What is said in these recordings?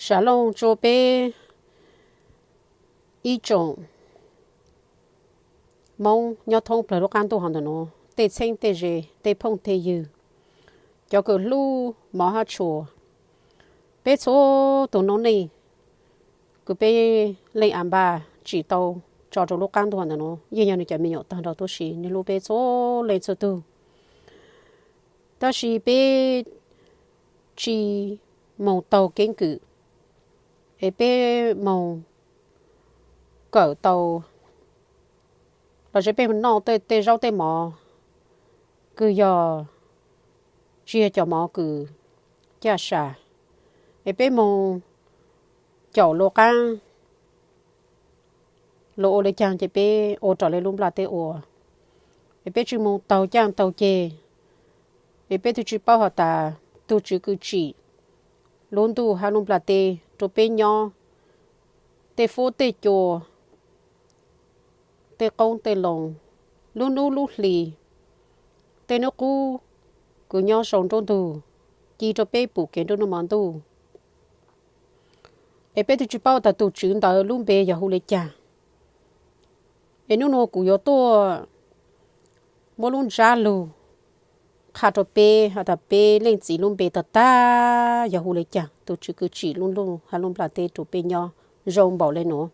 Shalom rua peb ib tsoom Moob nyob thoob plawg lub qaab ntuj hov ntawm nuav, tej txheeb tej ze, tej phooj tej ywg, cov kws hlub mov hab tshua, peb txhua tug noob neej kws peb leej a npaj tsim tau tso rua lub qaab ntuj hov ntawm nuav yeej yog nwg cov me nyuam taag nrho tuab si, nwg hlub peb txhua leej txhua tug. Tab sis peb tsi moog taug keeb kwm, es peb moog kawm tau los sis peb moog noj tej zaub tej mov kws yog tsi yog cov mov kws caj sa, es peb moog caum lug qaab lug ua le caag ces peb ua raws le lub nplaj teb ua, es peb tsi moog taug caaj taug ceg, es peb tug tsi paub has tas tug Tswv kws tsim lub ntuj hab lub nplaj teb rua peb nyob, tej fuab tej cua, tej qoob tej loo, lub nub lub hli, tej nub qub kws nyob sau nruab ntug, ci rua peb pum kev nruab nub mov ntuj, es peb tug tsi paub tas tug Tswv ntawd lub npe yog hu le caag. Es nub nua kuv yuav tuaj muab lub ntsab lug qha rua peb has tas peb leej txiv lub npe tag tag yog hu le caag, tug Tswv kws tsim lub ntuj hab lub nplaj teb rua peb nyob zoo npaum le nuav.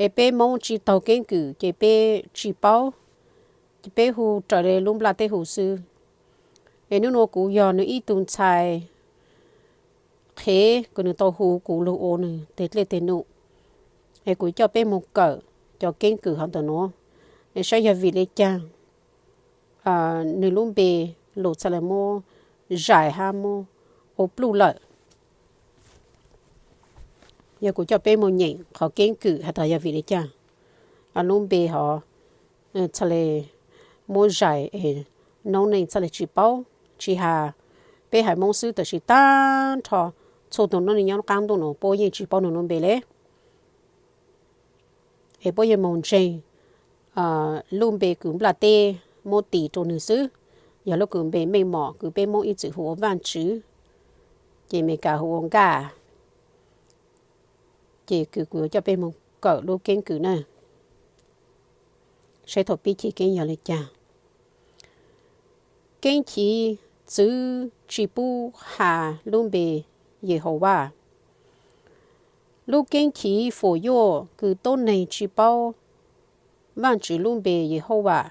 Es peb Moob tsi taug keeb kwm ces peb tsi paub, ces peb hu raws le lub nplaj teb hu xwb. Es nub nua kuv yog nwg ib tug ntxhais qhev kws nwg tau hu kuv lug ua nwg teg dlej teg num, es kuv coj peb moog kawm cov keeb kwm hov ntawm nuav, es saib yog vim le caag nwg lub npe lug txhaj le muab zais hab muab ua pluj lawm. Yog kuv coj peb moog nyeem qhov keeb kwm has tas yog vim le caag lub npe hov txhaj le muab zais es noob neej txhaj le tsi paub. Tsi has peb haiv Moob xwb tab sis taag nrho txhua tug noob neej nyob qaab ntuj nuav puab yeej tsi paub nwg lub npe le. Es puab yeej moog ntseeg lub npe kws nplaj teb muab tis rua nwg xwb, yog lub kws npe meej mom kws peb Moob ib txwm hu ua Vaajtswv, ces Amelikas hu ua Nkaj. Ces kws kuv yuav coj peb moog kawm lub keeb kwm na, saib thaum pib chim keeb yog le caag. Keeb chiv txwv tsi pub has lub npe Yehauvas. Lub keeb chiv fuam yuaj kws tuab neeg tsi paub Vaajtswv lub npe Yehauvas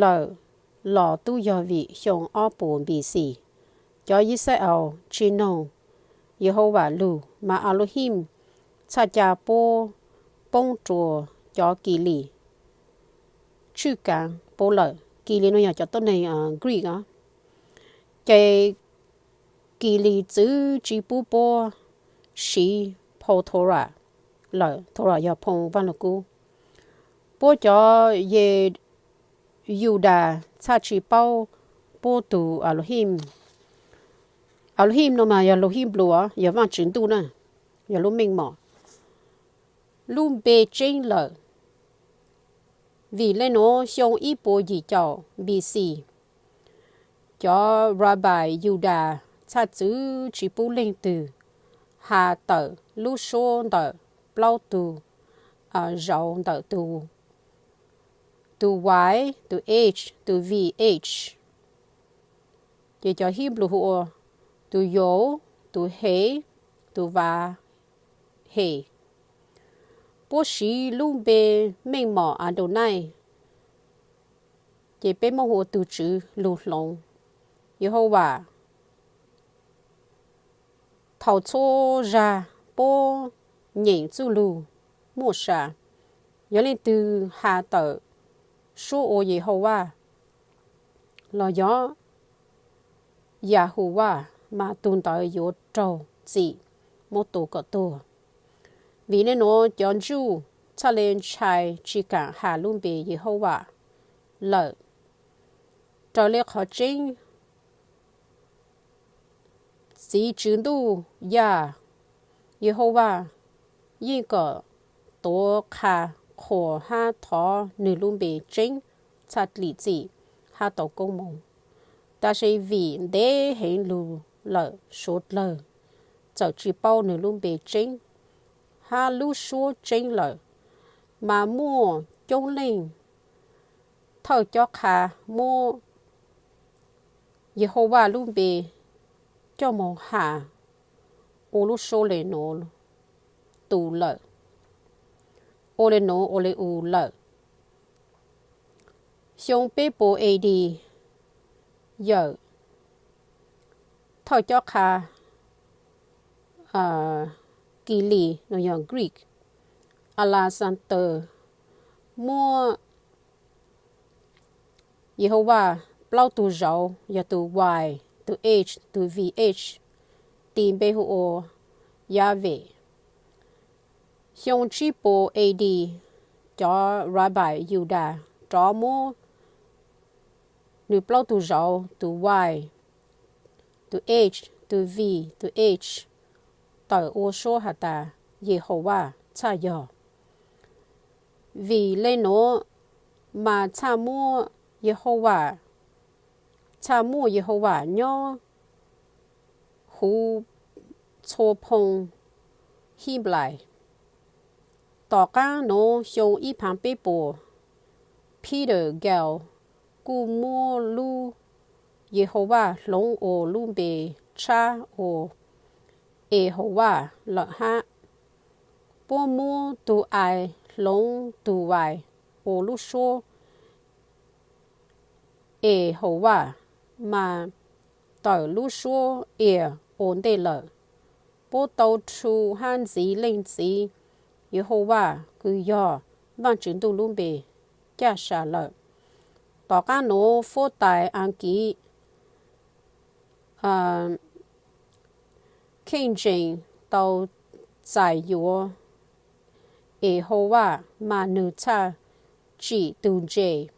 lawm los tub yog vim xyoo ob puas B C, cov Yixalayees tsi noog Yehauvas lug mas Aluhees txhaj ca puab poob rua cov Kilis tshwj kaav puab lawm. Kilis no yog cov tuab neeg Greek os. Ces Kilis txwv tsi pub puab siv phoo Torah lawm, Torah yog phoo Vaaj Lug Kub. Puab cov Ye Yudas txhaj tsi paub puab tug Aluhees. Aluhees no mas yog lug Hebrews, yog Vaajtswv ntuj na, yog lub meej mom, lub npe tseeb lawm. Vim le nuav xyoo ib puas yim caum B C, cov Rabbi Yudas txhaj txwv tsi pub leej twg has tawm lub suab ntawm plaub tug zauv ntawm tug Y, tug H, tug V H. Ces cov Hebrews hu ua tug Yod, tug He, tug Vav, He. Puab siv lub npe meej mom Adonai, ces peb Moob hu ua tug Tswv lug hloov, Yehauvas. Thaum txhua zag puab nyeem txuj lug muaj sa, yog leej twg has tawm suab ua Yehauvas los yog Yahuas mas tug ntawd yuav raug txim muab tua kom tuag. Vim le nuav cov Ntsuj txhaj le ntshai tsi kaam has lub npe Yehauvas lawm. Raws le qhov tseeb, Txiv Tswv Ntuj Yaj, Yehauvas, yeej kom tuav qha qhuas hab thov nwg lub npe tseeb txhaj lim txim hab tau koob moov. Tab sis vim ntev heev lug lawm suav dlawg txawm tsis paub nws lub npe tseeb hab lub suab tseeb lawm, mas muaj coob leej thawj cob qha muab Yehauvas lub npe coj moog has ua lub suab le nuav tus lawm, ua le nuav ua le u lawm. Xyoo peb puas A D yawm, thawj cob qha Kis Lis no yog Greek, Alexander muab Yehauvas plaub tug zauv yog tug Y, tug H, tug V H tis npe hu ua Yahweh. Xyoo tsib puas A D, cov rabbi Yudas rov muab nws plaub tug zauv, tug Y, tug H, tug V, tug H, tawm ua suab has tas Yehauvas txhaj yog. Vim le nuav mas txhaj muaj Yehauvas, txhaj muaj Yehauvas nyob huv txhua phoo Hiblais. Tom qaab nuav xyoo ib phaav peb puas, Peter Gale kuj muab lub Yehauvas hloov ua lub npe tshab ua Ehauvas lawm hab. Puab muab tug I hloov tug Y ua lub suab Ehauvas, mas tawm lub suab Ea ua ntej lawm. Puab tau rhu hab ntxiv Leej Txiv Yehauvas kws yog Vaajtswv Ntuj lub npe caj sa lawm. Tom qaab nuav fuab tais Akiv Kheej Ntsees tau txais yuav Ehauvas, mas nwg txhaj tsim tug ntses,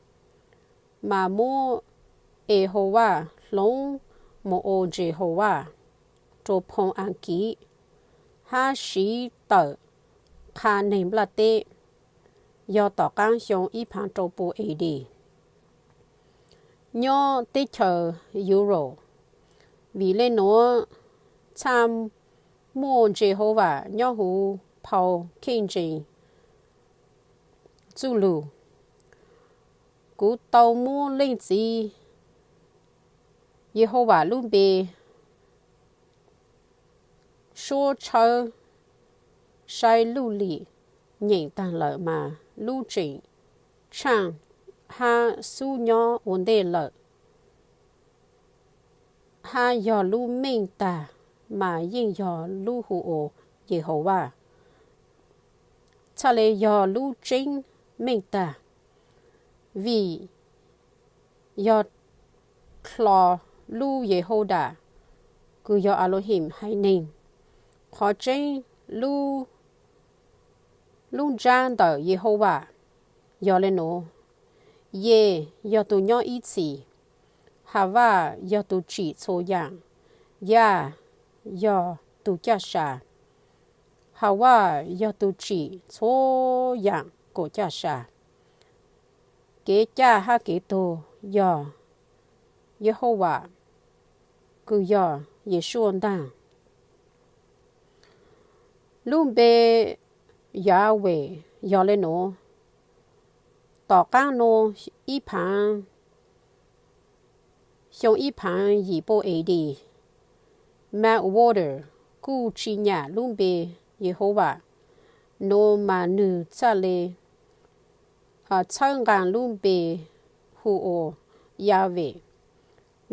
mas muab Ehauvas hloov moog ua Yehauvas rua phoo Akiv, hab siv tawm qha neeg nplaj teb, yog tom qaab xyoo ib phaav rau pua A D nyob teb chaws Europe. Vim le nuav txhaj muaj Yehauvas nyob huv phau Kheej Ntsees Txuj Lug. Kuv tau muab Leej Txiv Yehauvas lub npe suab tshawb saib luj lim nyeem taag lawm, mas lub tseem tshaaj hab xub nyob ua ntej lawm, hab yog lub meej tag, mas yeej yog lub hu ua Yehauvas, txhaj le yog lub tseeb meej tag, vim yog dlhau lub Yehauvas, kws yog Elohim haiv neeg. Qhov tseeb, lub ntsab ntawm Yehauvas yog le nuav: Yeh yog tug nyob ib txhis, Havaj yog tug tsim txhua yaam, Yaj yog tug caj sa, Havaj yog tug tsim txhua yaam kuas caj sa. Kev caj hab kev tuag yog Yehauvas, kws yog Yeshua ntaag. Lub npe Yahweh yog le nuav: tom qaab nuav ib phaav, xyoo ib phaav yim puj A D, Mark Warder kuj tsi nyam lub npe Yehauvas nuav, mas nwg txhaj le txhawb nqaa lub npe hu ua Yahweh,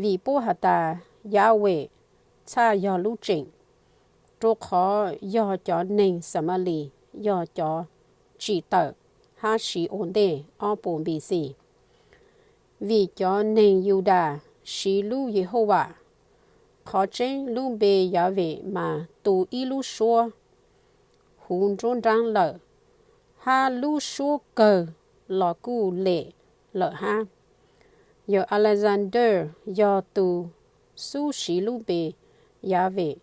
vim puab has tas Yahweh txhaj yog lub tseem, rua qhov yog cov neeg Xamalis yog cov tsim tawm hab siv ua ntej ob puas B C. Vim cov neeg Yudas siv lub Yehauvas, qhov tseeb lub npe Yahweh mas tu ib lub suab huv nruab nraab lawm, hab lub suab kawg los kuj lem lawm hab. Yawm Alexander yog tug xub siv lub npe Yahweh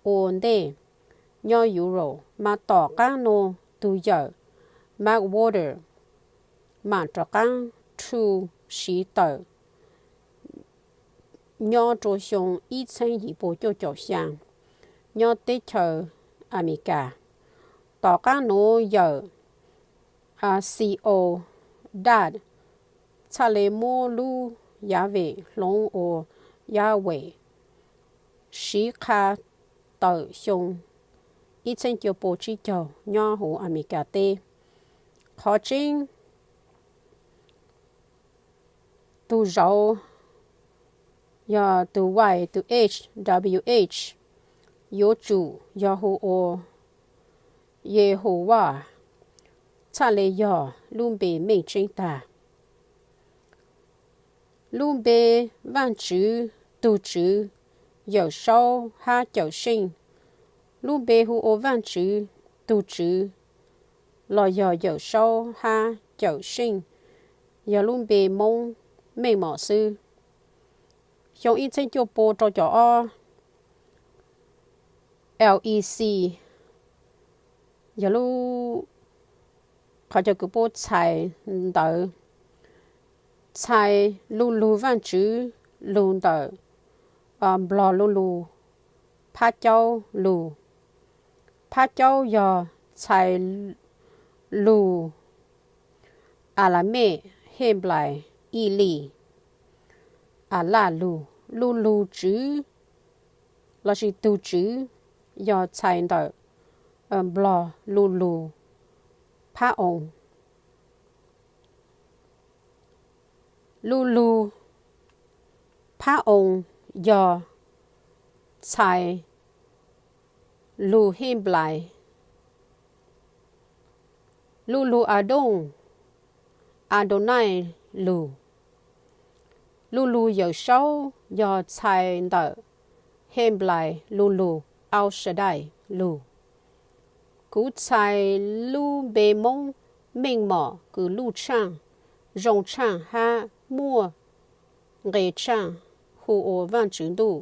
ua ntej nyob Europe, mas tom qaab nuav tug yawm Mark Warder maam rov qaab rhu siv tawm nyob rua xyoo ib txheeb yim puas cuaj caum xyaa. nyob teb chaws Amelikas. Tom qab nuav yawm Ciudad txhaj le muab lub yav vem hloov ua yav vem siv qha tawm xyoo ib txheeb cuaj pua tsib caug nyob huv Amelikas teb. Qhov tseeb, tug zauv yog tug Y, tug H W H, yuav tsum yog hu ua Yehovas, txhaj le yog lub npe meej tseeb tag. Lub npe Vaajtswv, tug Tswv, Yawmsaub hab Cawmseej. Lub npe hu ua Vaajtswv, tug Tswv, los yog Yawmsaub hab Cawmseej, yog lub npe Moob meej mom xwb. Xyoo ib txheeb cuaj pua rau caum ob, L E C, yog lub, qhov chaw kws puab txhais ntawv, txhais lu lug Vaajtswv lug ntawm Nplog lu lug phab caub lug. Phab caub yog txhais lug Alamej, Henplais, Ib Lis, Alaj lug. Lu lug tswv lossis tug tswv yog txhais ntawm Nplog lu lug phab oo. Lu lug phab oo yog txhais lug Henplais, lu lug Adooj, Adonai lug. Lu lug Yawmsaub yog txhais ntawm Henplais lu lug El Shaddai lug. Kuv txhais lub npe Moob meej mom kws luj tshaaj, zoo tshaaj hab muaj nqe tshaaj hu ua Vaajtswv Ntuj,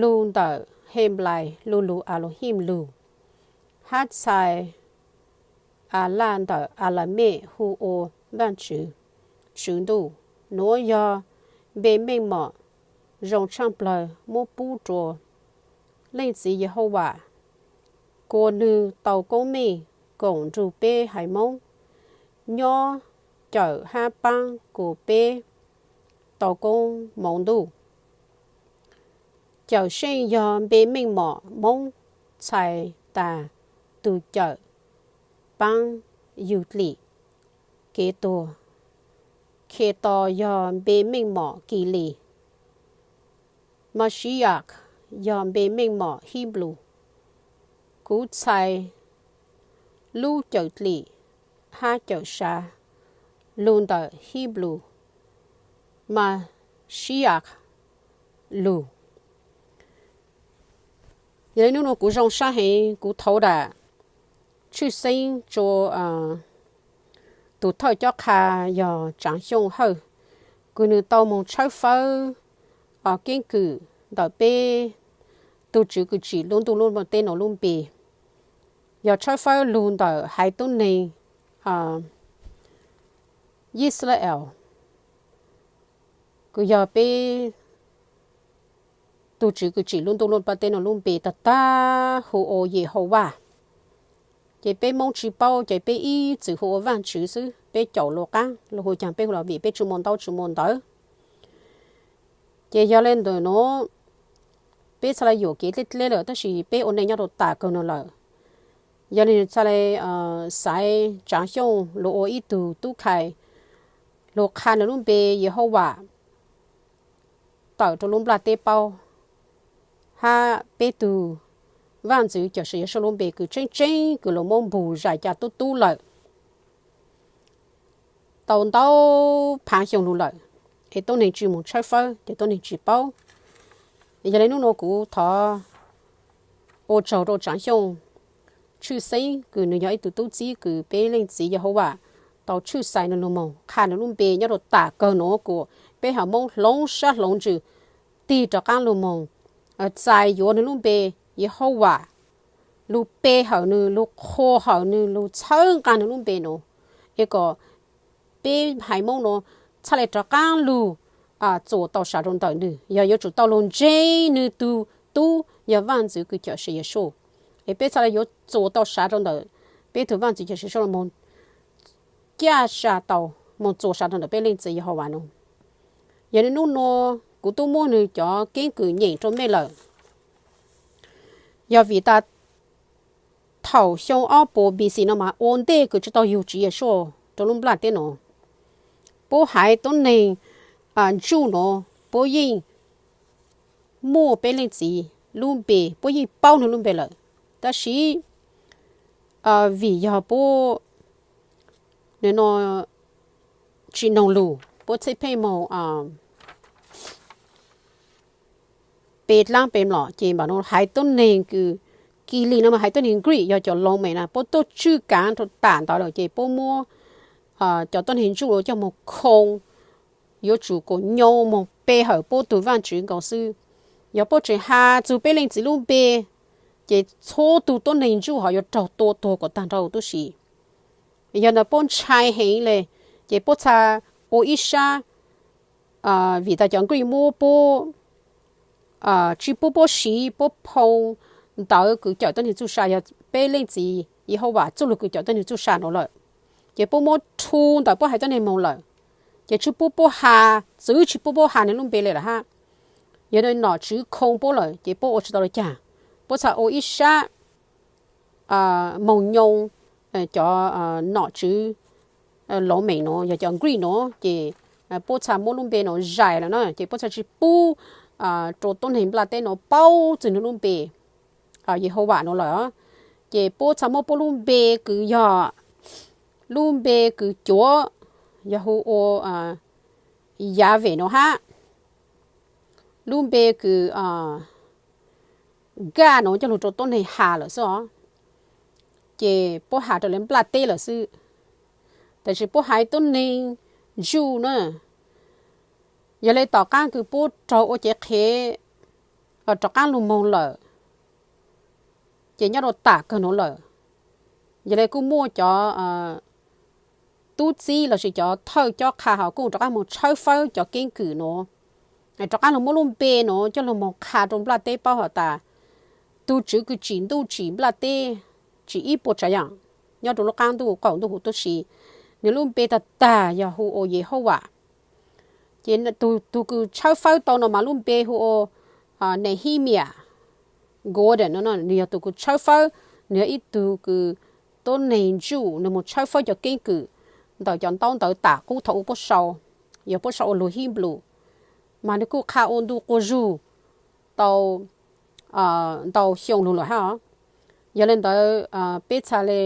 lug ntawm Henplais lu lug Elohim lug, hab txhais Alaj ntawm Alamej hu ua Vaajtswv, Tswv Ntuj. Nuav yog npe meej mom zoo tshaaj plawg muab pub rua Leej Txiv Yehauvas, kuas nwg tau koob meej koom nrug peb haiv Moob nyob cawm hab paab kuas peb tau koob moov ntuj. Cawmseej yog npe meej mom Moob txhais tas tug cawm paab yug dlim kev tuag. Khetos yog npe meej mom Kilis. Mashiach yog npe meej mom Hibru. Kuv txhais lub cawm dlim hab cawm sav lug ntawm Hibru, Mashiach lug. Yog le nub nua kuv zoo sab heev, kuv thov dam tshwj xeeb rua tug thawj cob qha yog Tsaav Xyooj Hawj, kws nwg tau moog tshawb fawb keeb kwm ntawm peb tug Tswv kws tsim lub ntuj lub teb nuav lub npe. Yog tshawb fawb lug ntawm haiv tuab neeg Yixalayees, kws yog peb tug Tswv kws tsim lub ntuj lub teb nuav lub npe tag tag hu ua Yehauvas. Ces peb Moob tsi paub, ces peb ib txwm hu ua Vaajtswv xwb, peb caum lug qaab lug hu caag peb hu los vim peb tsi muaj ntaub tsi muaj ntawv. Ces yog le ntawm nuav, peb txhaj le yuam kev dleb dleb lawm, tab sis peb ua neej nyob rau tas kawg nuav lawm. Yog le nwg txhaj le xaiv Tsaav Xyooj lug ua ib tug tub khai, lug qha nwg lub npe Yehauvas tawm rua lub nplaj teb paub, hab peb tug Vaajntxwv Cawm Seej Yeshua lub npe kws tseeb tseeb kws lug muab npug zais ca tub tub lawm tau ntau phaav xyoo lug lawm, es tuab neeg tsi moog tshawb fawb ces tuab neeg tsi paub. Yog le nub nua kuv thov ua tsaug rua Tsaav Xyooj tshwj xeeb kws nwg yog ib tug tub txib kws peb Leej Txiv Yehauvas tau tshwj xaiv nwg lug moog qha nwg lub npe nyob rua tas kawg nuav kuas peb haiv Moob hloov sab hloov ntsws tig rov qaab lug moog txais yuav nwg lub npe Yehauvas, lug pe hawm nwg, lug qhuas hawm nwg, lug txhawb nqaa nwg lub npe nuav, es kom peb haiv Moob nuav txhaj le rov qaab lug txuas tau sam rua ntawm nwg. Yog yuav tsum tau lug ntseeg nwg tug tub yog Vaj Ntxwv kws cawm Yexus. Es peb txhaj le yuav txuas tau sav rau ntawm peb tug Vaj Ntxwv cawm Yexus moog caj sa tau, moog txuas sav rau ntawm peb Leej Txiv Yehauvas no. Yog le nub nua kuv tub muab nwg cov keeb kwm nyeem rau mej lawm. Yog vim tas thaum xyoo ob puas B C no mas ua ntej kws tsi tau yug Tswv Yexus rau lub nplaj teb no, puab haiv tuab neeg ntsuj no puab yeej muaj peb Leej Txiv lub npe, puab yeej paub nwg lub npe lawm. Tab sis vim yog puab no tsi noog lug, puab txhej pheej moog pe dlaab pe mlom, ces npaum no haiv tuab neeg kws, kilig no mas haiv tuab neeg Greek yog cov Lomees na, puab tuaj tswj kaav rau tam ntawd lawm ces puab muab cov tuab neeg ntsuj coj moog khoo, yuav tsum kuas nyoo moog pe hawm puab tug Vaajtswv nkaus xwb. Yog puab tseem has txug peb Leej Txiv lub npe, ces txhua tug tuab neeg ntsuj ho yuav raug tua tuag kuas taag nrho huv tub si. Yog ntawd puab ntshai heev le, ces puab txhaj ua ib sab, vim tas cov Greek muab puab, tsi pub puab siv puab phoo ntawv kws cawm tuab neeg txuj sa, yog peb Leej Txiv Yehauvas txuj lug kws cawm tuab neeg txuj sa no lawm, ces puab muab rhu ntawm puab haiv tuab neeg moog lawm, ces tsi pub puab has, txwv tsi pub puab has nwg lub npe le lawm hab. Yog le nom tswv khoo puab lawm ces puab ua tsi tau le caag, puab txhaj ua ib sab moog nyoo cov nom tswv Lomees no, yog cov Greek no, ces puab txhaj muab lub npe no zais lawm na, ces puab txhaj tsi pub rua tuab neeg nplaj teb no paub txug nwg lub npe Yehauvas no lawm. Ces puab txhaj muab puab lub npe kws yog lub npe kws cuav, yog hu ua Yahweh no hab, lub npe kws Gaj no coj lug rua tuab neeg has lawm xwb os. Ces puab has raws le nplaj teb lawm xwb, tab sis puab haiv tuab neeg ntsuj na, yog le tom qaab kws puab raug ua cev qhev rov qaab lug moog lawm, ces nyob rua tam kawg nuav lawm, yog le kuj muaj cov tub txib lossis cov thawj cob qha ho kuj rov qaab moog tshawb fawb cov keeb kwm nuav, rov qaab lug muab lub npe nuav coj lug moog qha rua nplaj teb paub has tas tug tswv kws tsim ntuj tsim nplaj teb, tsim ib puas tsav yaam nyob rua lub qaab ntuj qaum ntuj huv tub si, nwg lub npe tag tag yog hu ua Yehauvas. Ces tug kws tshawb fawb tau no mas lub npe hu ua Nehemiah Gordon no, nwg yog tug kws tshawb fawb, nwg yog ib tug kws tuab neeg ntsuj, nwg moog tshawb fawb cov keeb kwm ntawm cov ntaub ntawv tam qub thaum ub puab sau, yog puab sau ua lug Hibru, mas nwg kuj qha ua ntu quas zug tau ntau xyoo lug lawm hab. Yog le ntawd peb txhaj le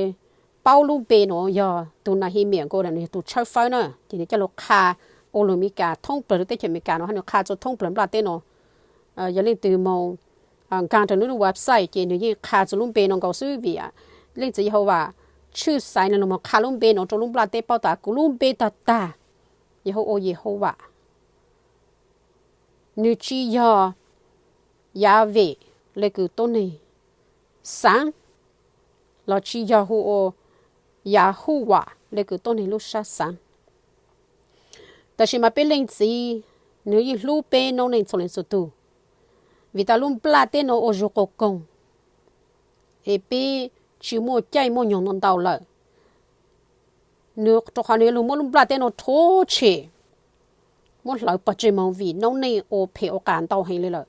paub lub npe nuav yog tug Nehemiah Gordon, nwg yog tug tshawb fawb na, ces nwg coj lug qha ua lug Amelikas, thoob plawg lub teb chaws Amelikas no hab nwg qha txug thoob plawg nplaj teb no. Yog leej twg moog nkaag rua nwg lub website ces nwg yeej qha txug lub npe no nkaus xwb, vim Leej Txiv Yehauvas tshwj xaiv nwg lug moog qha lub npe no rua lub nplaj teb paub tas kuv lub npe tag tag yog hu ua Yehauvas. Nwg tsi yog Yahweh le kws tuab neeg xaav, los tsi yog hu ua Yahuwah le kws tuab neeg lub sab xaav. Tab sis mas peb Leej Txiv nwg yeej hlub peb noob neej txhua leej txhua tug, vim tas lub nplaj teb no ua zug quas koog, es peb tsi muaj caij muaj nyoog ntau ntau lawm, rua qhov nwg yuav lug muab lub nplaj teb no rhuav tshem, muab hlawv pov tseg moog vim noob neej ua phem ua qas ntau heev le lawm.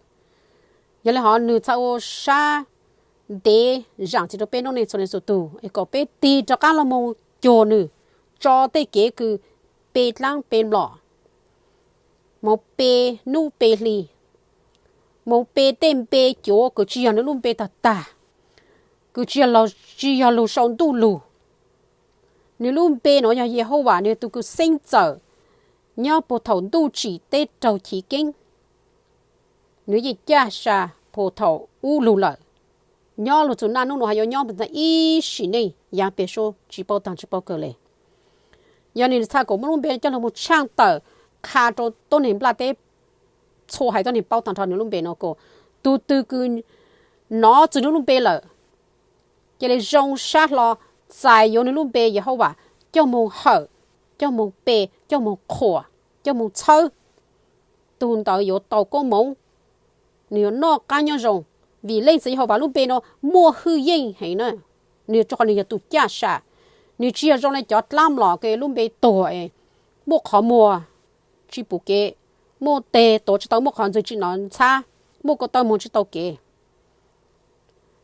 Yog le hov nwg txhaj ua sab ntev zaam txim rua peb noob neej txhua leej txhua tug es kom peb tig rov qaab lug moog cuag nwg, tso tej kev kws pe dlaab pe mlom, moog pe nub pe hli, moog pe tej npe cuav kws tsi yog nwg lub npe tag tag, kws tsi yog lug sau ntuj lug. Nwg lub npe nuav yog Yehauvas, nwg yog tug kws xeeb txawm nyob puag thaum ntuj tsim teb raug chiv keeb, nwg yeej caj sa puag thaum ub lug lawm, nyob lug txug naj nub nuav hab yuav nyob mus txug ib sim neej yaav peg suab tsi paub taag tsi paub kawg le. Yog nwg txhaj kuas muab lub npe coj lug moog tshaaj tawm qha rua tuab neeg nplaj teb txhua haiv tuab neeg paub taag nrho nwg lub npe no kuas tug twg kws nov txug nwg lub npe lawm, ca le zoo sab hlo txais yuav nwg lub npe Yehauvas coj moog hawm, coj moog pe, coj moog qhuas, coj moog txhawb, tug ntawd yuav tau koob moov, nwg yuav noj qaab nyob zoo, Vim Leej Txiv Yehauvas lub npe no muaj hwj yeej heev na, nws rau qhov nws yog tus caj sa. Nws tsis yog zoo li cov dlaab mlom ke lub npe tuag es muaj qhov muag tsis pum kev, muaj teg tuav tsis tau, muaj qhov ntxwg tsis hnov ntxhab, muaj ko taw moog tsis tau kev.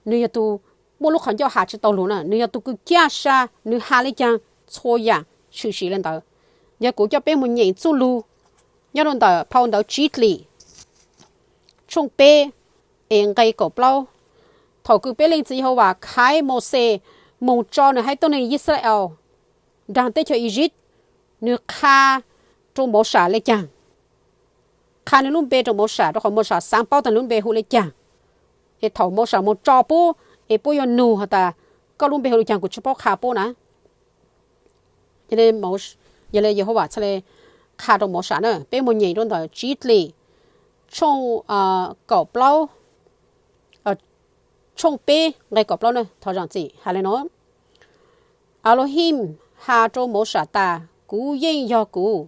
Nws yog tus muaj lub qhov ncauj has tsis tau lug na, nws yog tus kws caj sa, nws has le caag txhua yaam tshwm sim le ntawd. Yog kuv coj peb moog nyeem txuj lug nyob rau ntawm phau ntawv Tsev Dlim tshooj peb es nqe kaum plaub. Thaum kws peb Leej Txiv Yehauvas khaiv Mauxes moog tso nws haiv tuab neeg Yixalayees nraag teb chaws Iziv, nws qha rau Mauxes le caag? Qha nws lub npe rau Mauxes rau qhov Mauxes xaav paub tag nws lub npe hu le caag. Es thaum Mauxes moog tso puab, es puab yuav nug has tas, koj lub npe hu le caag? Kuv tsis paub qha puab na. Yog le Yehauvas txhaj le qha rau Mauxes na. Peb moog nyeem rau ntawm Tsev Dlim tshooj kaum plaub, tshooj peb nqe kaum plaub na, thov zaam txim, has le nuav: Aluhim has rau Mauxes tas, kuv yeej yog kuv.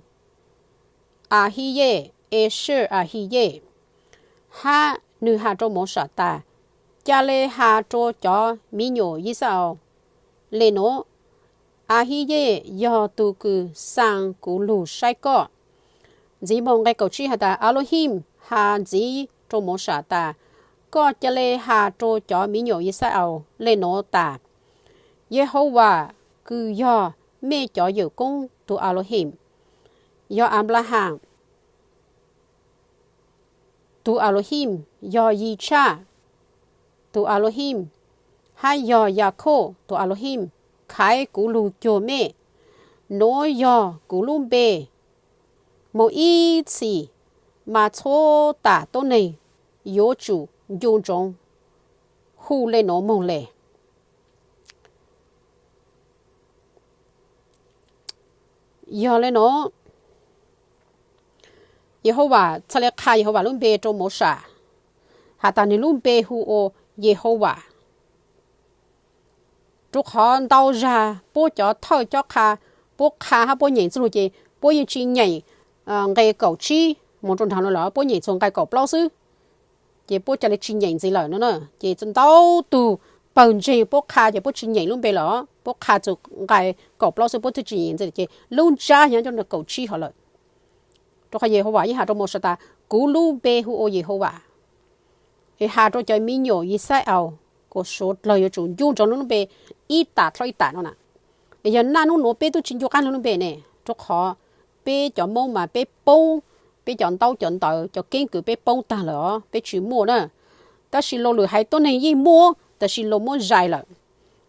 Ahiyej, Esher Ahiyej, hab nwg has rau Mauxes tas, ca le has rua cov miv nyuam Yixalayees le nuav: Ahiyej yog tug kws xaa kuv lug saib koj. Ntxiv moog nqe kaum tsib has tas, Aluhim has ntxiv rua Mauxes tas, koj ca le has rua cov miv nyuam Yixalayees le nuav tas, Yehauvas kws yog mej cov yawm koob tug Aluhim, yog Anplaham tug Aluhim, yog Yitshaj tug Aluhim, hab yog Yakhoj tug Aluhim, khaiv kuv lug cuag mej. Nuav yog kuv lub npe, moog ib txhis mas txhua tas tuab neeg yuav tsum ncu ntsoov hu le nuav moog le. Yog le nuav, Yehauvas txhaj le qha Yehauvas lub npe rua Mauxes, has tas nwg lub npe hu ua Yehauvas. Rua qhov ntau zag puab cov thawj cov qha, puab qha hab puab nyeem txuj lug ces puab yeej tsi nyeem nqe kaum tsib moog rua nraag nuav lawm, puab nyeem txug nqe kaum plaub xwb, ces puab ca le tsi nyeem ntxiv lawm no na. Ces ntau tug pawg ntseeg puab qha ces puab tsi nyeem lub npe lawm, puab qha txug nqe kaum plaub xwb puab twb tsi nyeem ntxiv, ces lub ntsab nyob rua kaum tsib hov lawm. Rua qhov Yehauvas yeej has rua Mauxes tas, kuv lub npe hu ua Yehauvas, es has rua cov miv nyuam Yixalayees kuas suav dlawg yuav tsum ncu ntsoov lub npe ib tam dlhau ib tam no na. Es yog naj nub nuav peb tub tsi ncu qaab lub npe ne, rua qhov peb cov Moob mas peb poob, peb cov ntaub cov ntawv cov keeb kwm peb poob taag lawm os, peb tsi muaj na. Tab sis luas lwm haiv tuab neeg yeej muaj, tab sis luas muab zais lawm,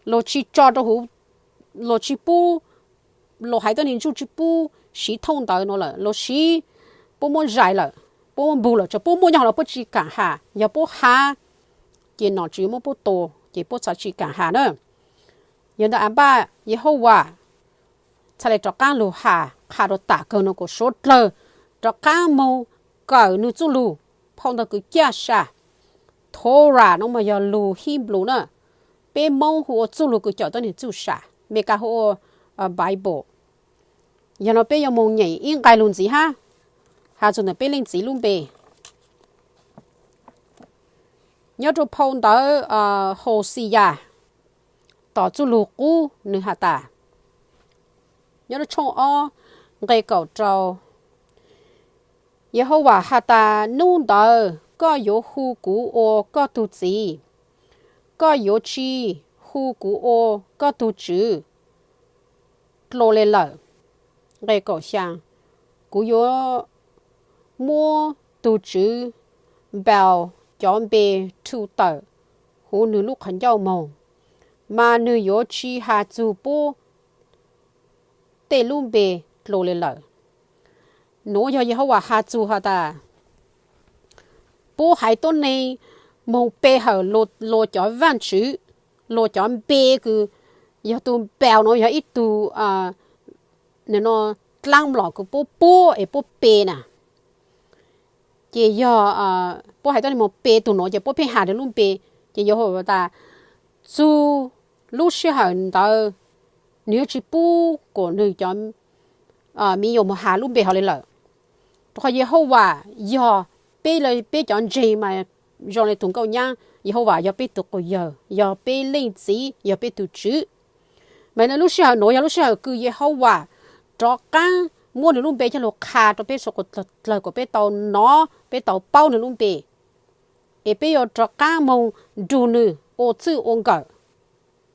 luas tsi tso rua huv, luas tsi pub, luas haiv tuab neeg ntsuj tsi pub siv thooj ntawv nuav lawm, luas siv, puab muab zais lawm, puab muab npug lawm, tsuas puab muaj nyob hov los puab tsi kaam has, yog puab has ces nom tswv muab puab tua, ces puab txhad tsi kaam has na. Yog ntawd a npaj Yehauvas txhaj le rov qaab lug has qha rua tam kawg nuav kuas suav dlawg rov qaab moog kawm nwg txuj lug, phau ntawv kws caj sa. Torah no mas yog lug Hebrew na, peb Moob hu ua txuj lug kws cawm tuab neeg txuj sa, Meskas hu ua Bible. Yog no peb yuav moog nyeem ib nqai lug ntxiv hab, has txug ntawm peb leej txiv lub npe. Nyob rua phau ntawv Hauxiyas tom txuj lug qub nwg has tas, nyob rua tshooj ob nqe kaum rau, Yehauvas has tas, nub ntawd koj yuav hu kuv ua koj tug txiv, koj yuav tsi hu kuv ua koj tug tswv dlua le lawm. Nqe kaum xyaa, kuv yuav muab tug tswv Npaus cov npe rhu tawm huv nwg lub qhov ncauj moog, mas nwg yuav tsi has txug puab tej lub npe dlua le lawm. Nuav yog Yehauvas has txug has tas, puab haiv tuab neeg moog pe hawm luas cov vaajtswv, luas cov npe kws yog tug Npaus nuav yog ib tug dlaab mlom kws puab puab es puab pe na. Ces yog puab haiv tuab neeg moog pe tug nuav ces puab pheej has nwg lub npe. Ces Yehauvas tas, txug lub sij hawm ntawd nwg yuav tsi pub kuas nwg cov miv nyuas moog has lub npe hov le lawm. Rua qhov Yehauvas yog peb, peb cov ntseeg mas zoo li tus nkauj nyab. Yehauvas yog peb tus quas yawg, yog peb leej txiv, yog peb tus tswv. Mas lub sij hawm nuav yog lub sij hawm kws Yehauvas rov qaab muab nwg lub npe coj lug qha rua peb suav dlawg kuas peb tau nov, peb tau paub nwg lub npe. Es peb yuav rov qaab moog nrug nwg ua txwj ua nkawm.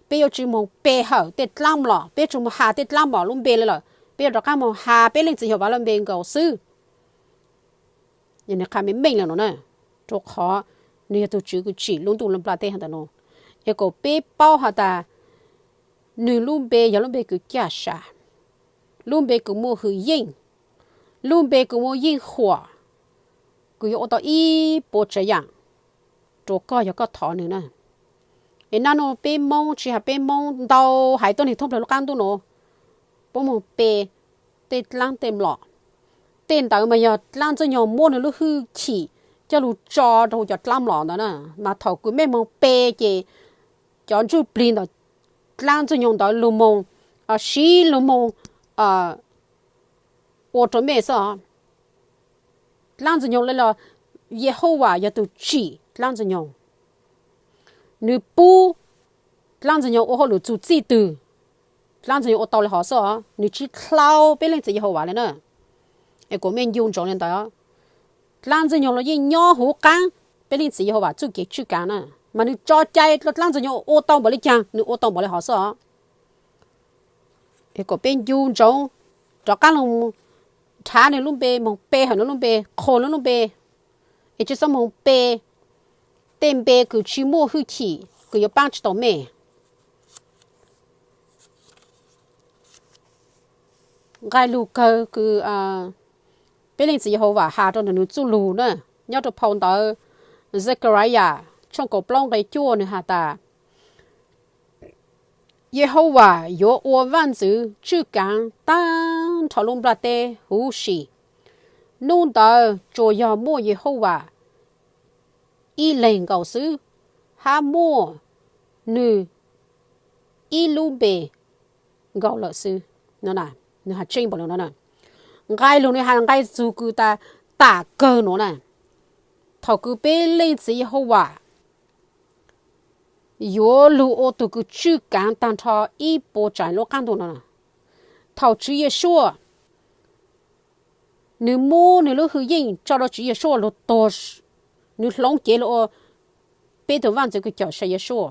Peb yuav tsi moog pe hawm tej dlaab mlom, peb tsi moog has tej dlaab mlom lub npe le lawm, peb yuav rov qaab moog has peb leej txiv Yehauvas lub npe nkaus xwb. Nwg qha meej meej le nuav na, rua qhov nwg yog tug tswv kws tsim lub ntuj lub nplaj teb hov ntawm nuav. Es kuas peb paub has tas nwg lub npe yog lub npe kws caj sa, lub npe kws muaj hwj yeej, lub npe kws muaj yeej huam, kws yuav ua tau ib puas tsav yaam rua koj yog koj thov nwg na. Es naj nuav peb Moob, tsi has peb Moob, ntau haiv tuab neeg thoob plawg lub qaab ntuj nuav, puab moog pe tej dlaab tej mlom. Tej ntawd mas yog dlaab ntxwg nyoog muab nwg lub hwj chim coj lug tso rua huv cov dlaab mlom ntawd na. Mas thaum kws mej moog pe ces cov ntsuj plig ntawm dlaab ntxwg nyoog ntawd lug moog, siv lug moog ua rua mej xwb os. Dlaab ntxwg nyoog le los Yehauvas yog tug tsim dlaab ntxwg nyoog. Nwg pub dlaab ntxwg nyoog ua hauj lwm txuj txij twg, dlaab ntxwg nyoog ua tau le hov xwb os, nwg tsi dlhau peb leej txiv Yehauvas le na. Es kuas mej ncu ntsoov le ntawd, dlaab ntxwg nyoog los yeej nyob huv qaab peb leej txiv Yehauvas txuj kev tswj kaav na, mas nwg tso cai dlaab ntxwg nyoog ua tau npaum le caag nwg ua tau npaum le hov xwb os. Es kuas peb ncu ntsoov, rov qaab lug nrhav nwg lub npe, moog pe hawm nwg lub npe, qhuas nwg lub npe, es tsi xob moog pe tej npe kws tsi muaj hwj chim kws yuav paab tsi tau mej. Nqai lug kawg kws peb leej txiv Yehauvas has rua ntawm nwg txuj lug na, nyob rua phau ntawv Zechariah tshooj kaum plaub nqe cuaj nwg has tas, Yehauvas yuav ua vaaj ntxwv tswj kaav taag nrho lub nplaj teb huv si. Nub ntawd tsuas yog muaj Yehauvas ib leeg nkaus xwb, hab muaj nwg ib lub npe nkaus lawm xwb. Nwg has tseeb npaum le nuav na. Nqai lug nwg has nqai txug kws tas tam kawg nuav na, thaum kws peb leej txiv Yehauvas yuav lug ua tug kws tswj kaav taag nrho ib puas tsaam lub qaab ntuj no. Thaum Tswv Yeshua nwg muab nwg lub hwj yeej tso rua Tswv Yeshua lug tuag, nwg hloov cev lug ua peb tug vaaj ntxwv kws cawm sav Yeshua,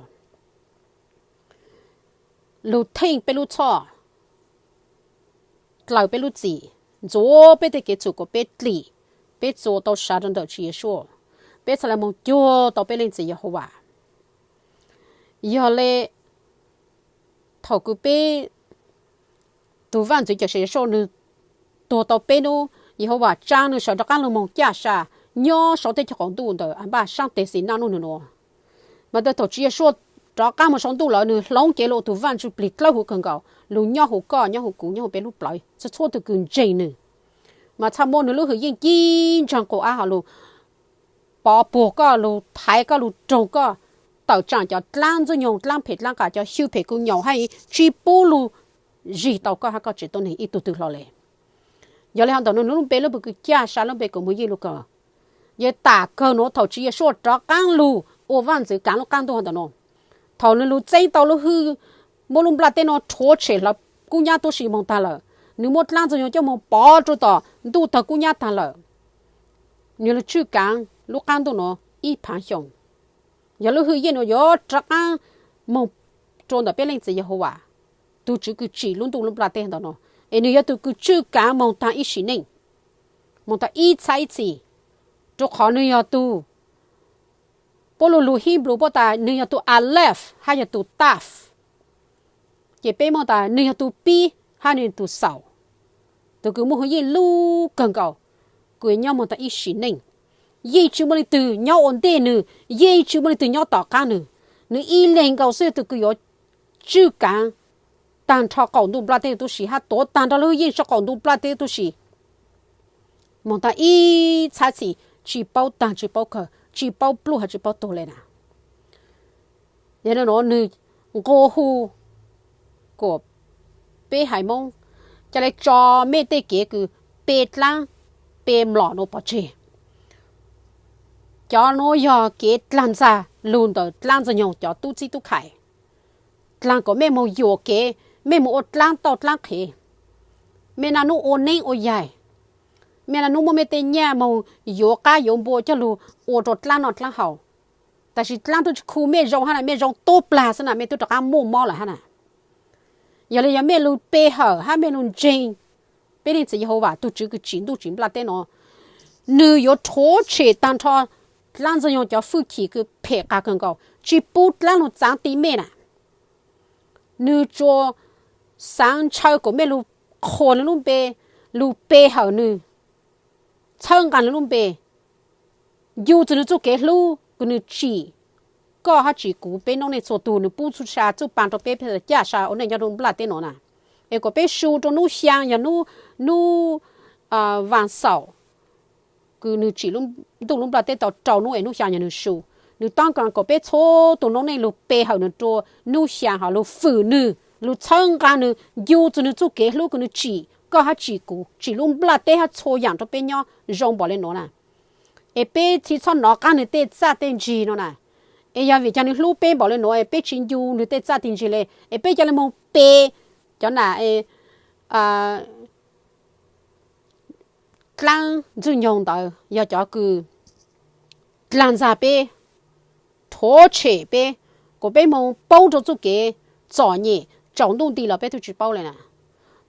lug theej peb lub txhoj, dlaws peb lub txim, ntxuav peb tej kev txhum kuas peb dlim, peb txua tau sav rua ntawm Tswv Yeshua, peb txhad le moog cuag tau peb leej txiv Yehauvas. Yog le, thaum kws peb tug vaaj ntxwv cawm sav Yeshua nwg tuag tau peb nub, Yehauvas tsaa nwg sawv rov qaab lug moog caj sa nyob sau teb chaws qaum ntuj ntawm Anpaj saab teg Xinaj nub nwg nuav. Mas thaum Tswv Yeshua rov qaab moog sau ntuj lawm, nwg hloov cev lug ua tug vaaj ntxwv plig dlawb huv kawg nkaus lug nyob huv koj, nyob huv kuv, nyob huv peb lub plawv, txhua txhua tug kws ntseeg nwg. Mas txhad muab nwg lub hwj yeej cib nraag quas ab hov lug pov puag koj, lug thaiv koj, lug raug koj, tawm tsaam cov dlaab ntxwg nyoog, dlaab phem dlaab qas, cov xyw phem kuv nyaum hab tsi pub lug zig tau koj hab koj tsev tuab neeg ib tug twg hlo le. Yog le hov ntawm nuav nwg lub npe lub npe kws caj sa, lub npe kws muaj yeej lug kawg. Yog tam kawg nuav thaum Tswv Yeshua rov qaab lug ua vaaj ntxwv kaav lub qaab ntuj hov ntawm nuav, thaum nwg lug txeeb tau lub hwj, muab lub nplaj teb nuav rhuav tshem hlawv kub nyab tub si moog taag lawm, nwg muab dlaab ntxwg nyoog coj moog pov rua tom ntuj taag kub nyab taag lawm, nwg lug tswj kaav lub qaab ntuj nuav ib phaav xyoo. Yog lub hwj yeej nuav yuav rov qaab moog rua ntawm peb leej txiv Yehauvas, tug Tswv kws tsim lub ntuj lub nplaj teb ntawm nuav, es nwg yog tug kws tswj kaav moog taag ib sim neej, moog taag ib txhab ib txhis, rua qhov nwg yog tug, puab lug lug Hinbru puab tas nwg yog tug Aleph hab yog tug Taf. Ces peb muab tas nwg yog tug pib hab nwg yog tug xaus, tug kws muaj hwj yeej lub kawg nkaus, kws nyob moog taag ib sim neej. Yeej tsi muaj leej twg nyob ua ntej nwg, yeej tsi muaj leej twg nyob tom qaab nwg. Nwg ib leeg nkaus xwb yog tug kws yuav tswj kaav taag nrho qaum ntuj nplaj teb tub si hab tuav taag nrho lub hwj yeej sau qaum ntuj nplaj teb tub si, moog taag ib txhab txhis, tsi paub taag tsi paub kawg, tsi paub pluj hab tsi paub tuag le na. Yog le nuav nwg nqua hu kuas peb haiv Moob ca le tso mej tej kev kws pe dlaab pe mlom nuav pov tseg. Cov nuav yog kev dlaag ntxag lug ntawm dlaab ntxwg nyoog cov tub txib tub khai, dlaag kom mej moog yuam kev, mej moog ua dlaab tauj dlaab qhev, mej naj nub ua neeb ua yaig, mej naj nub muab mej tej nyaj moog yuav qaab yuav npua coj lug ua rua dlaab noj dlaab haus. Tab sis dlaab tub tsi khu mej zoo hab na, mej zoo tub plag xwb na, mej tub rov qaab muaj mob lawm hab na. Yog le yog mej lug pe hawm hab mej lug ntseeg peb Leej Txiv Yehauvas tug Tswv kws tsim ntuj tsim nplaj teb nuav, nwg yuav rhuav tshem taag nrho dlaab ntxwg nyoog cov fwj chim kws phem qas kawg nkaus tsi pub dlaab lug txaav ti mej na. Nwg tsuas xaav ntshaw kom mej lug qhuas nwg lub npe, lug pe hawm nwg, txhawb nqaa nwg lub npe, ncu txug nwg txuj kev hlub kws nwg tsim koj hab tsim kuv, peb noob neej txhua tug. Nwg pub txuj sa txuj paa rua peb, peb caj sa ua neej nyob rua nplaj teb nuav na. Es kom peb su rua nub xyaa yog nub, nub vaas xaum kws nwg tsim ntuj lub nplaj teb tau rau nub es nub xyaa yog nwg su. Nwg toob kas kom peb txhua tug noob neej lug pe hawm nwg rua nub xyaa, hab lug fwm nwg, lug txhawb nqaa nwg, ncu txug nwg txuj kev hlub kws nwg tsim koj hab tsim kuv, tsim lub nplaj teb hab txhua yaam rua peb nyob zoo npaum le nuav na. Es peb tsi txhob nov qaab nwg tej txaj tej ntsig nuav na. Es yog vim caag nwg hlub peb npaum le nuav es peb tsi ncu nwg tej txaj tej ntsig le, es peb ca le moog pe cov nam dlaab ntxwg nyoog ntawd, yog cov kws dlaag ntxag peb, rhuav tshem peb, kom peb moog paub rua txuj kev txom nyem tsaus ntuj nti los peb tub tsi paub le na.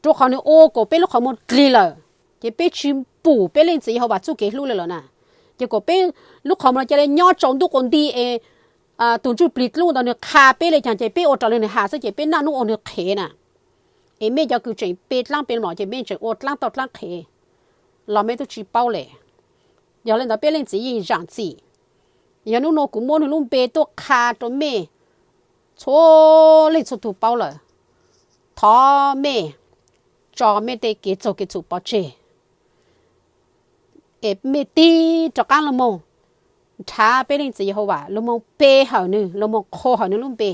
Rua qhov nwg ua kom peb lub qhov muag dlig lawm, ces peb tsi pum peb Leej Txiv Yehauvas txuj kev hlub le lawm na. Ces kom peb lub qhov muag ca le nyob tsaus ntuj quas nti es tug ntsuj plig dlub ntawd nwg qha peb le caag ces peb ua raws le nwg has xwb ces peb naj nub ua nwg qhev na. Es mej cov kws tseem pe dlaab pe mlom ces mej tseem ua dlaab tauj dlaab qhev los mej tub tsi paub le. Yog le ntawd peb Leej Txiv yeej zaam txim. Yog nub nua kuv muab nwg lub npe tuaj qha rua mej txhua leej txhua tug paub lawm, thov mej tso mej tej kev txaug kev txhum pov tseg, es mej tig rov qaab lug moog nrhav peb Leej Txiv Yehauvas, lug moog pe hawm nwg, lug moog qhuas hawm nwg lub npe,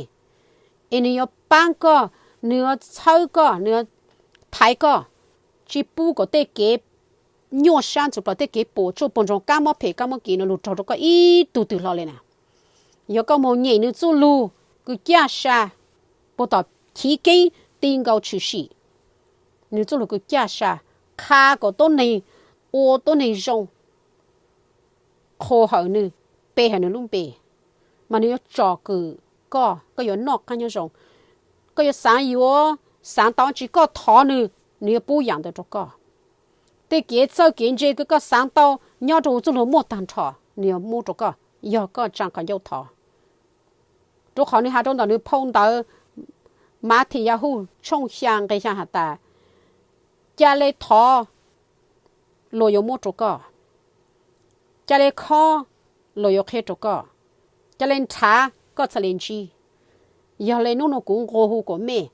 es nwg yuav paab koj, nwg yuav txhawb koj, nwg yuav thaiv koj, tsi pub kom tej kev nyuaj sab ntxhov plawv, tej kev puam tsuaj puag ntsoog, kab mob phem kab mob kiv nuav lug raug rua koj ib tug twg hlo le na. Yog koj moog nyem nwg txuj lug kws caj sa puag tom chiv keeb ti nkaus tshwm sim, nwg txuj lug kws caj sa, qha kom tuab neeg ua tuab neeg zoo, qhuas hawm nwg, pe hawm nwg lub npe, mas nwg yuav tsom kwm koj, koj yuav noj qaab nyob zoo. Koj yuav xaav yuav, xaav tau tsi koj thov nwg, nwg yuav pub yaam ntawd rua koj. Tej kev txawj kev ntse kws koj xaav tau nyob rua huv txuj lug muaj taag nrho, nwg yuav muab rua koj, yog koj tsaa qhov ncauj thov. Rua qhov nwg has rua ntawm nwg phau ntawv Mathis Yahuj tshooj xyaa nqe xyaa has tas, ca le thov luas yuav muab rua koj, ca le khob luas yuav qhia rua koj, ca le nrhav koj txhad le ntsib. Yog le nub nua kuv nqua hu kom mej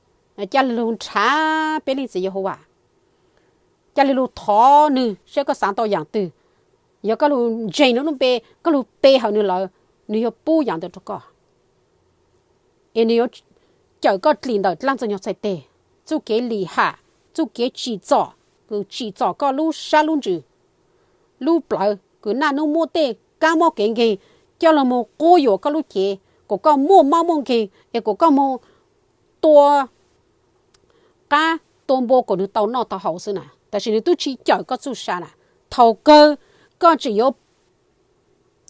ca le lug nrhav peb Leej Txiv Yehauvas, ca le lug thov nwg saib koj xaav tau yaam twg. Yog koj lug ntseeg nwg lub npe, koj lug pe hawm nwg lawm, nwg yuav pub yaam ntawd rua koj. Es nwg yuav cawm koj dlim ntawm dlaab ntxwg nyoog txhais teg, txuj kev lim ham, txuj kev tsim txom, kws tsim txom koj lub sab lub ntsws, lub plawv, kws naj nub muab tej kab mob kev nkeeg coj lug moog quab yuam koj lub cev, kom koj muaj mob muaj nkeeg, es kom koj moog tua qab tua npua kom nwg tau noj tau haus xwb na. Tab sis nwg tub tsi cawm koj txuj sa na. Thaum kawg koj tseem yuav,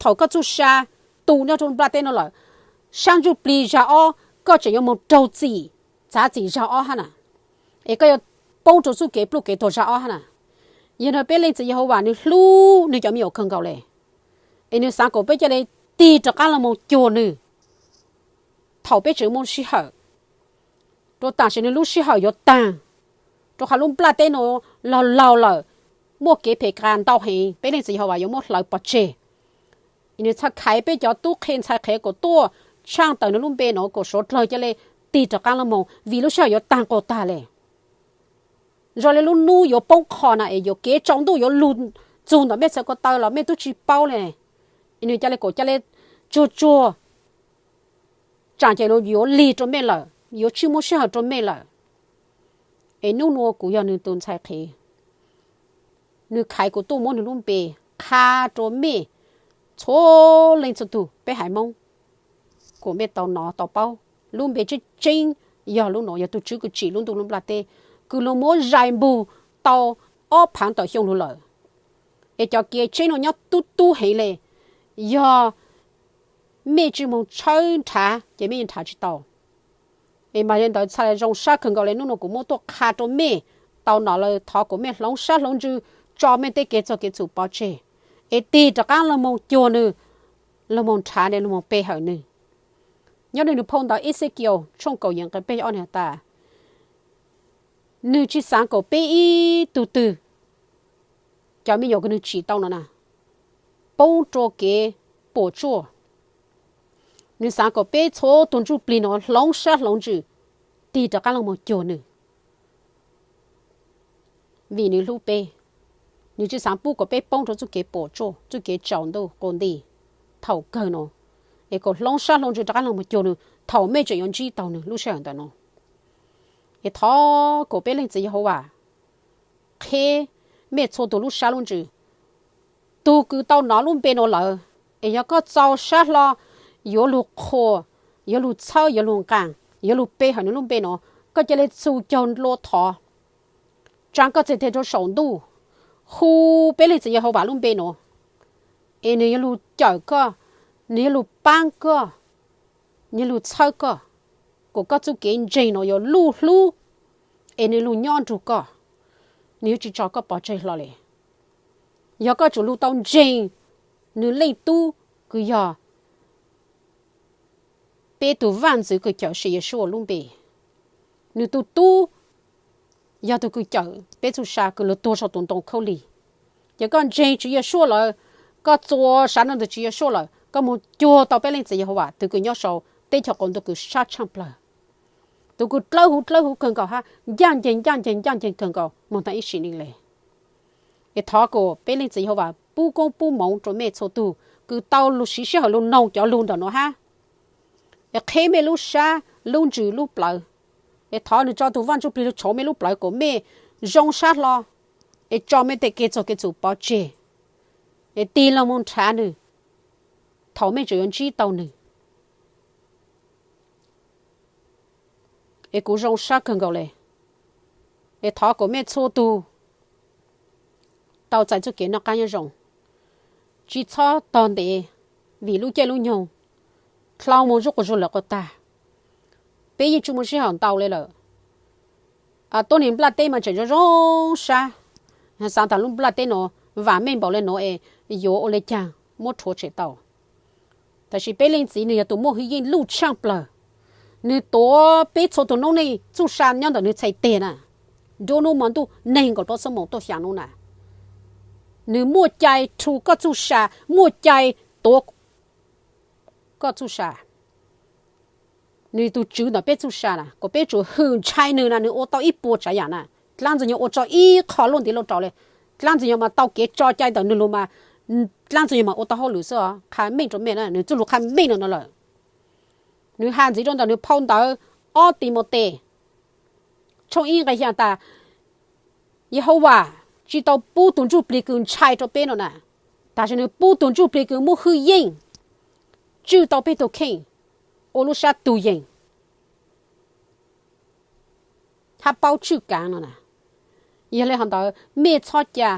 thaum koj txuj sa tu nyob rua nplaj teb nuav lawm, sab ntsuj plig zag ob, koj tseem yuav moog raug txim, txav txim zag ob hab na. Es koj yuav poob rua txuj kev pluj kev tuag zag ob hab na. Yog nwg peb Leej Txiv Yehauvas nwg hlub nwg cov me nyuam kawg nkaus le, es nwg xaav kom peb ca le tig rov qaab lug moog cuag nwg thaum peb tseem muaj sij hawm, rua tam sim nwg lub sij hawm yuav taag, rua qhov lub nplaj teb nuav laug laug lawm, muaj kev phem kag ntau heev, peb Leej Txiv Yehauvas yuav muab hlawv pov tseg. Nwg txhad khaiv peb cov tub qhe ntxhais qhev kom tuaj tshaaj tawm nwg lub npe nuav kom suav dlawg ca le tig rov qaab lug moog vim lub sij hawm yuav taag quas taag le. Zoo le lub nub yuav poob qho na es yuav kev tsaus ntuj yuav lug txug ntawm mej txhais ko taw los mej tub tsi paub le. Es nwg ca le kom ca le tsuag tsuag, tsaam ces yuav lig rua mej lawm, yuav tsi muaj sij hawm rua mej lawm. Es nub nua kuv yog nwg tug ntxhais qhev, nwg khaiv kuv tuaj muab nwg lub npe qha rua mej, Txhua leej txhua tug peb haiv Moob, kuas mej tau nov tau paub, lub npe tseeb tseeb yog lub nuav, yog tug Tswv kws tsim lub ntuj lub nplaj teb, kws luag muab zais npug tau ob phaav tawm xyoo lug lawm. Es cov kev tsheb nuav nyob tub tub heev le, yog mej tsi moog tshawb nrhav ces mej yeej nrhav tsi tau. Es mas le ntawd txhad zoo sab kawg nkaus le, nub nua kuv muab tuaj qha rua mej tau nov lawm, thov kuas mej hloov sab hloov ntsws, tso mej tej kev txuag kev txhum pov tseg, es tig rov qaab lug moog cuag nwg, lug moog nrhav nwg, lug moog pe hawm nwg. Nyob nwg phau ntawv Exekiel tshooj kaum yim nqe peb ob nwg has tas, nwg tsi xaav kuas peb ib tug twg, cov me nyuam kws nwg tsim tau nuav na, poob rua kev puam tsuaj. Nwg xaav kuas peb txhua tug ntsuj plig nuav hloov sab hloov ntsws, tig rov qaab lug moog cuag nwg, vim nwg hlub peb. Nwg tsi xaav pub kuas peb poob rua txuj kev puam tsuaj, txuj kev tsaus ntuj quas nti thaum kawg nuav, es kuas hloov sab hloov ntsws rov qaab lug moog cuag nwg thaum mej tseem yuav ntsib tau nwg lub sij hawm ntawm nuav. Es thov kuas peb Leej Txiv Yehauvas qheb mej txhua tug lub sab lub ntsws. Tug kws tau nov lub npe nuav lawm, es yog koj txaus sab hlo yuav lug qhuas, yuav lug txhawb, yuav lug nqaa, yuav lug pe hawm nwg lub npe nuav, koj ca le txhus caug dlua thov, tsaa koj txhais teg rua saum ntuj, hu peb Leej Txiv Yehauvas lub npe nuav, es nwg yuav lug cawm koj, nwg yuav lug paab koj, nwg yuav lug txhawb koj, kuas koj txuj kev ntseeg nuav yuav luj hlub, es nwg lug nyob nrug koj, nwg yuav tsi tso koj pov tseg hlo le. Yog koj tsum lug tau ntseeg nwg Leej Tub kws yog peb tug Vaaj Ntxwv kws cawm Tswv Yeshua lub npe. Nwg tug Tub yog tug kws cawm peb txuj sa kws lug tuag sau tus ntoo khaub lig. Ces koj ntseeg Tswv Yeshua lawm, koj txua sav nrug ntawm Tswv Yeshua lawm, koj moog cuag tau peb Leej Txiv Yehauvas tug kws nyob sau teb chaws qaum ntuj kws sab tshaaj plawg, tug kws dlawb huv dlawb huv kawg nkaus hab ncaaj nceeg ncaaj nceeg ncaaj nceeg kawg nkaus moog tas ib sim neej le. Es thov kuas peb Leej Txiv Yehauvas pub koob pub moov rua mej txhua tug kws tau lug siv sij hawm lug noog cov lug ntawm nuav hab, es qheb mej lub sab lub ntsws lub plawv. Es thov nwg tso tug Vaaj Ntsuj Plig lug tshauv mej lub plawv kuas mej zoo sab hlo, es tso mej tej kev txuag kev txhum pov tseg, es tig lug moog nrhav nwg thaum mej tseem yuav ntsib tau nwg. Es kuv zoo sab kawg nkaus le. Es thov kuas mej txhua tug tau txais txuj kev noj qaab nyob zoo, tsi txhob tog ntev vim lub caij lub nyoog dlhau moog zuj quas zug lawm quas tag. Peb yeej tsi muaj sij hawm ntau le lawm. Tuab neeg nplaj teb mas tseem zoo zoo sab, xaav tas lub nplaj teb nuav vaam meej npaum le nuav es yuav ua le caag muab rhuav tshem tau. Tab sis peb Leej Txiv nwg yog tug muaj hwj yeej luj tshaaj plawg, nwg tuav peb txhua tug noob neej txuj sa nyob ntawm nwg txhais teg na, nruab nub mo ntuj neeg nkaus plaub xuab moos tuaj xyaa nub na. Nwg muaj cai rhu koj txuj sa, muaj cai tuav koj txuj sa. Nwg tug tswv ntawm peb txuj sa na, kuas peb tsum hwm ntshai nwg na, nwg ua tau ib puas tsav yaam na. Dlaab Ntxwg Nyoog ua tso ib qho luaj ntiv luaj rau le. Dlaab Ntxwg Nyoog mas tau kev tso cai ntawm nwg lug mas, Dlaab Ntxwg Nyoog mas ua tau hauj lwm xwb os, qha meej rua mej na, nwg txuj lug qha meej no no lawm. Nwg has ntxiv rua ntawm nwg phau ntawv ob Timautes tshooj ib nqe xyaa tas, Yehauvas tsi tau pub tug ntsuj plig kws ntshai rua peb no na, tab sis nwg pub tug ntsuj plig kws muaj hwj yeej, tswj tau peb tug kheej, ua lub sab tug yees hab paub tswj kaav no na. Yog le hov ntawd mej txhob ca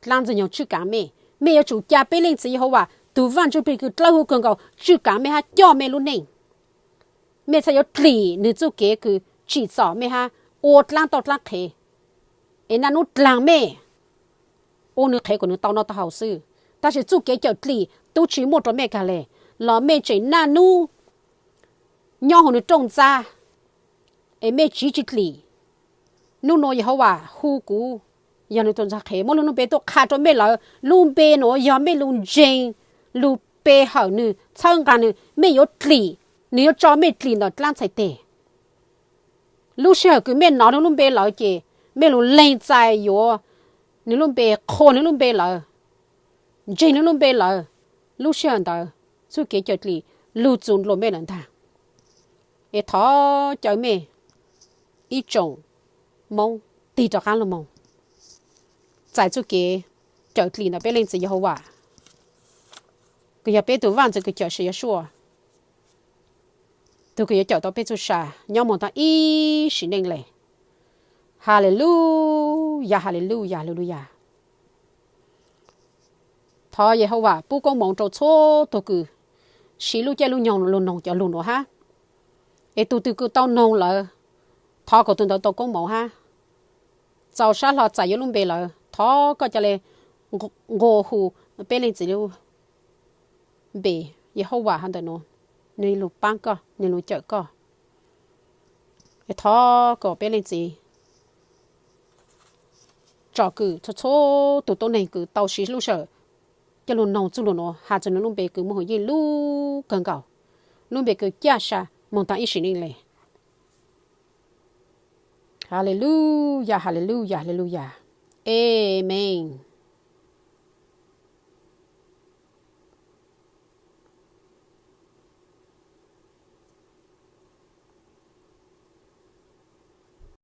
Dlaab Ntxwg Nyoog tswj kaav mej, mej yuav tsum ca peb Leej Txiv Yehauvas tug Vaaj Ntsuj Plig kws dlawb huv kawg nkaus tswj kaav mej hab coj mej lub neej. Mej txhaj yuav dlim nwg txuj kev kws tsim txom mej hab ua dlaab tauj dlaab qhev, es naj nub dlaag mej ua nwg qhev kuas nwg tau noj tau haus xwb. Tab sis txuj kev cawm dlim tub tsi muaj rua mej kag le, los mej tseem naj nub nyob huv nwg rooj ntxab, es mej tsiv tsi dlim. Nub nua Yehauvas hu kuv yog nwg tug ntxhais qhev, muab lub nub npe tuaj qha rua mej lawm. Lub npe nuav yog mej lug ntseeg, lug pe hawm nwg, txhawb nqaa nwg, mej yuav dlim, nwg yuav tso mej dlim ntawm dlaab txhais teg. Lub sij hawm kws mej nov nwg lub npe lawm ces mej lug leeg txais yuav nwg lub npe, qhuas nwg lub npe lawm, ntseeg nwg lub npe lawm, lub sij hawm ntawd txuj kev cawm dlim lug txug nrug mej lawm ntag. Es thov caw mej ib tsoom Moob tig rov qaab lug moog txais txuj kev cawm dlim ntawm peb Leej Txiv Yehauvas. kws yog peb tug Vaajtswv kws cawm sawv Yeshua, tug kws yuav cawm tau peb txuj sa nyob moog taag ib sim neej le. Haleluyas, haleluyas, haleluyas. Thov Yehauvas pub koob moov rua txhua tug kws siv lub caij lub nyoog lug noog cov lug nuav hab. Es tug twg kws tau noog lawm, thov kom tug ntawd tau koob moov hab. Txaus sab hlo txais yuav lub npe lawm, thov koj ca le nqua hu peb leej txiv lub npe, Yehauvas hov ntawm nuav, nwg lug paab koj, nwg lug cawm koj. Es thov kom peb leej txiv tsom kwm txhua txhua tug tuab neeg kws tau siv lub sij hawm coj lug noog txuj lug nuav has txug nwg lub npe kws muaj hwj yeej lub kawg nkaus, lub npe kws caj sa moog taag ib sim neej le. Haleluyas, haleluyas, haleluyas. Amees.